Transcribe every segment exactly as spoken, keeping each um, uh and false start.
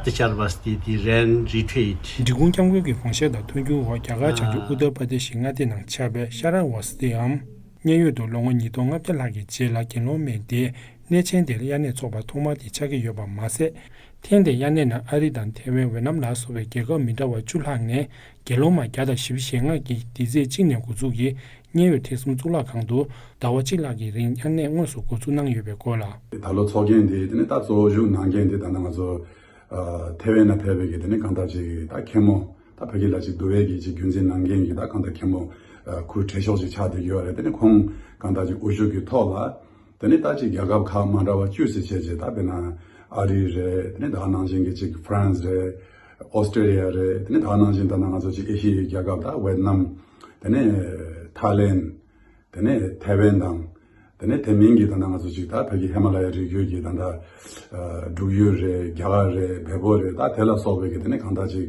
དེ་ཆར་བ་སྟེ་དེ་རན་རི་ཁྲིད། འབྲི་གུང་སྐྱབས་མགོན་གྱི་དགོངས་བཞེད་དང་མཐུན་འགྱུར་འོག་རྒྱ་གར་བྱང་ཕྱོགས་ཨུ་ཏར་པ་དེ་ཤི་མངའ་སྡེ་ནང་ཆགས་པའི་ཤ་ར་ཝ་སྟི་འམ། མཉན་ཡོད་དུ་ལོ་ངོ་ཉིས་སྟོང་ལྔ་བརྒྱ་ལྷག་གི་རྗེས་ལ་དགེ་སློང་མའི་སྡེའི་གནས་ཆེན་དེར་དབྱར་གནས་ཚོགས་པ་ཐོག་མ་དེ་ཆགས་ཀྱི་ཡོད་པ་མ་ཟད། ཐེངས་འདིའི་དབྱར་གནས་ནང་ཨ་རི་དང་ཐེ་ཝན། ཝེ་ནམ་ལ་སོགས་པའི་རྒྱལ་ཁབ་མི་འདྲ་བ་བཅུ་ལྷག་ནས་དགེ་སློང་མ་བརྒྱ་དང་བཞི་བཅུ་ཞེ་ལྔ་གིས་འདི་ཚེས་གཅིག་ནས་འགོ་འཛུགས་ཀྱིས། མཉན་ཡོད་ཐེག་གསུམ་གཙུག་ལག་ཁང་དུ་ཟླ་བ་གཅིག་ལྷག་གི་རིང་དབྱར་གནས་དངོས་སུ་འགོ་འཛུགས་གནང་ཡོད་པའི་སྐོར་ལ། ད་ལོ་ཚོགས་རྒྱན་འདི་དེ་ནི་ད་གཙོ་བོ་བཞུགས་གནང་མཁན་འདི་ད་ལྟ་ང་ཚོ་ཨ་ཐེ་ཝན་ན་ཕེབས་པའི་གི་དེ་ནི་གང་ལྟར་ཅིག་ད་མཁན་མོ་ད་ཕ་གི་ལ་ཅིག་འདུལ་བའི་གི་ཅིག་རྒྱུན་འཛིན་གནང་མཁན་གྱི་ད་གང་ལྟར་མཁན་མོ་ཨ་ཁུ་བགྲེས་ཤོས་ཅིག་ཆགས་བསྡད་ཡོད་རེད། དེ་ནི་ཁོང་གང་ལྟར་ཅིག་དབུ་བཞུགས་ཀྱི་ཐོག་ལ་དེ་ནི་ད་ཅིག་རྒྱལ་ཁབ་ཁག་མ་འདྲ་བ་བཅུ་ཙམ་བྱས་ཅིག་ད་དཔེར་ན་ཨ་རི་རེད། དེ་ནི་ད་ནང་བཞིན་གྱི་ཅིག་ཧྥ་རན་སི་རེད། ཨོ་སི་ཀྲི་ལི་ཡ་རེད། དེ་ནི་ད་ནང་བཞིན་ད་ནང་ང་ཚོ་ཅིག་ཨེ་ཤི་ཡའི་རྒྱལ་ཁབ་ད་ཝེ་ཏི་ནམ། དེ་ནི་ཐའི་ལེན། དེ་ནས་ཐའེ་ཝན་དང་། དེ་ནས་དེ་མིན་གྱི་ད་ལྟ་ང་ཚོ་ཅིག་ད་ཕ་གི་ཧི་མ་ལ་ཡ་རི་རྒྱུད་ཀྱི་ད་ལྟ་ཨ་འབྲུག་ཡུལ་རེད། རྒྱ་གར་རེད། བལ་པོ་རེད། ད་དེ་ལ་སོགས་པའི་གི་དེ་ནས་གང་ལྟར་ཅིག་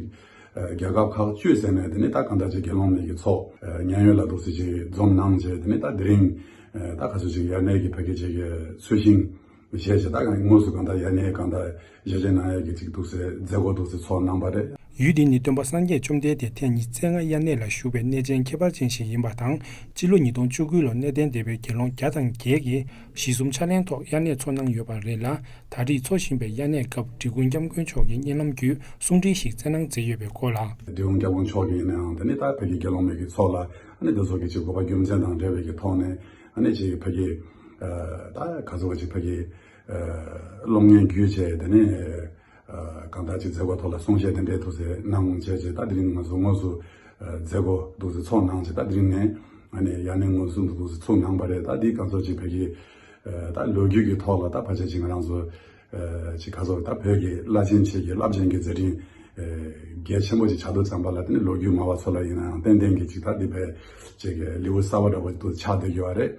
ཨ་རྒྱལ་ཁབ་ཁག་བཅུ་ཟེར་ནས་དེ་ནས་ད་གང་ལྟར་ཅིག་དགེ་སློང་མའི་གི་ཚོགས་ཨ་མཉན་ཡོད་ལ་འདུག་སེ་ཅིག་འཛོམས་གནང་བྱས། དེ་ནས་ད་དེ་རིང་ཨ་ད་ག་ཚོད་ཅིག་དབྱར་གནས་ཀྱི་ཕ་གི་ཅིག་ཚུལ་ཤིང་། བྱས་བྱས་ད་གང་དངོས་སུ་གང་ལྟར་དབྱར་གནས་གང་ལྟར་ཞལ་བཞེས་གནང་ཡས་ཀྱི་ཅིག་འདུག་སེ་མཛད་སྒོ་འདུག་སེ་ཚོགས་གནང་བ་རེད། ཡུལ་འདི་ནི་སྟོན་པ་སངས་རྒྱས་བཅོམ་ལྡན་འདས་ཐེངས་ཉི་ཤུ་རྩ་ལྔ་དབྱར་གནས་ལ་བཞུགས་པའི་གནས་ཆེན་ཁྱད་པར་ཅན་ཞིག་ཡིན་པ་དང་། སྤྱི་ལོ་ཉིས་སྟོང་བཅུ་དགུ་ལོར་གནས་བརྟན་སྡེ་པའི་དགེ་སློང་བརྒྱ་དང་བརྒྱད་ཀྱིས་གཞི་གསུམ་ཕྱག་ལེན་ཐོག་དབྱར་གནས་ཚོགས་གནང་ཡོད་པ་རེད་ལ། ད་རེས་འཚོགས་བཞིན་པའི་དབྱར་གནས་སྐབས་འབྲི་གུང་སྐྱབས་མགོན་མཆོག་གིས་བརྙན་ལམ་བརྒྱུད་གསུང་འཕྲིན་ཞིག་བསྩལ་གནང་མཛད་ཡོད་པའི་སྐོར་ལ། འབྲི་གུང་སྐྱབས་མགོན་མཆོག་གིས་ཡིན་ནའང་དེ་ནི་ད་ཕ་གི་དགེ་སློང་མའི་གི་ཚོགས་ལ་ཨ་ནི་དེ་ཚོ་གི་ཅིག་དགོས་པ་རྒྱུ་མཚན་དང་འབྲེལ་བའི་གི་ཐོག་ནས་ཨ་ནི་ཅིག་ཕ་གི་ཨ་ད་ག་ཚོད་ཅིག་ཕ་གི་ཨ་སློབ་གཉེར་བརྒྱུད་བྱས། དེ་ནས་ཨ་གང་ལྟར་ཅིག་མཛད་སྒོ་ཐོག་ལ་གསུང་བཤད་དེ་འདྲའི་འདུག་སེ་གནང་བྱས་བྱས། ད་དེ་རིང་ང་ཚོ་དངོས་སུ་ཨ་མཛད་སྒོ་འདུག་སེ་ཚོགས་གནང་བྱས། ད་དེ་རིང་ནས་ཨ་ནི་དབྱར་གནས་དངོས་སུ་འདུག་སེ་ཚོགས་གནང་བ་རེད། ད་འདི་ག་ཚོད་ཅིག་ཕ་གི་ཨ་ད་ལོ་རྒྱུས་ཀྱི་ཐོག་ལ་ད་ཕལ་ཆེར་ཅིག་ང་རང་ཚོ་ཨ་ཅིག་ག་ཚོད་ད་བོད་ཀྱི་བླ་ཆེན་ཆོས་ཀྱི་རླབས་ཆེན་གྱི་མཛད་འཕྲིན་ཨ་གལ་ཆེན་པོ་ཅིག་ཆགས་དུས་ཙམ་པ་ལ། དེ་ནི་ལོ་རྒྱུས་སྨྲ་བ་ཚོ་ལ་ཡིན་ནའང་ཏན་ཏན་གྱི་ཅིག་ད་འདི་བས་ཅིག་ལེའུ་གསར་པ་འདྲ་བོ་ཅིག་ཏུ་ཆགས་བསྡད་ཡོད་རེད།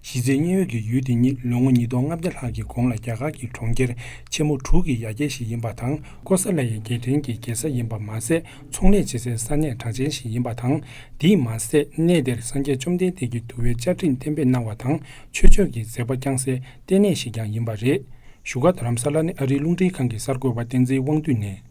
གཞི་རྩའི་མཉན་ཡོད་ཀྱི་ཡུལ་འདི་ཉིད་ལོ་ངོ་ཉིས་སྟོང་ལྔ་བརྒྱ་ལྷག་གི་གོང་ལ་རྒྱ་གར་གྱི་གྲོང་ཁྱེར་ཆེན་མོ་དྲུག་གི་ཡ་གྱལ་ཞིག་ཡིན་པ་དང་། ཀོ་ས་ལ་ཡའི་རྒྱལ་ཕྲན་གྱི་རྒྱལ་ས་ཡིན་པ་མ་ཟད། ཚོང་ལས་བྱེད་སའི་ས་གནས་གྲགས་ཅན་ཞིག་ཡིན་པ་དང་། དེས་མ་ཟད། གནས་དེར་སངས་རྒྱས་བཅོམ་ལྡན་འདས་ཀྱི་འདུལ་བའི་བཅའ་ཁྲིམས་གཏན་འབེབས་གནང་བ་དང་། ཆོས་ཕྱོགས་ཀྱི་མཛད་པ་བསྐྱངས་སའི་ལྟེ་གནས་ཤིག་ཀྱང་ཡིན་པ་རེད། བཞུགས་སྒར་རྡ་རམ་ས་ལ་ནས་ཨ་རིའི་རླུང་འཕྲིན་ཁང་གི་གསར་འགོད་པ་བསྟན་འཛིན་དབང་འདུས་ནས།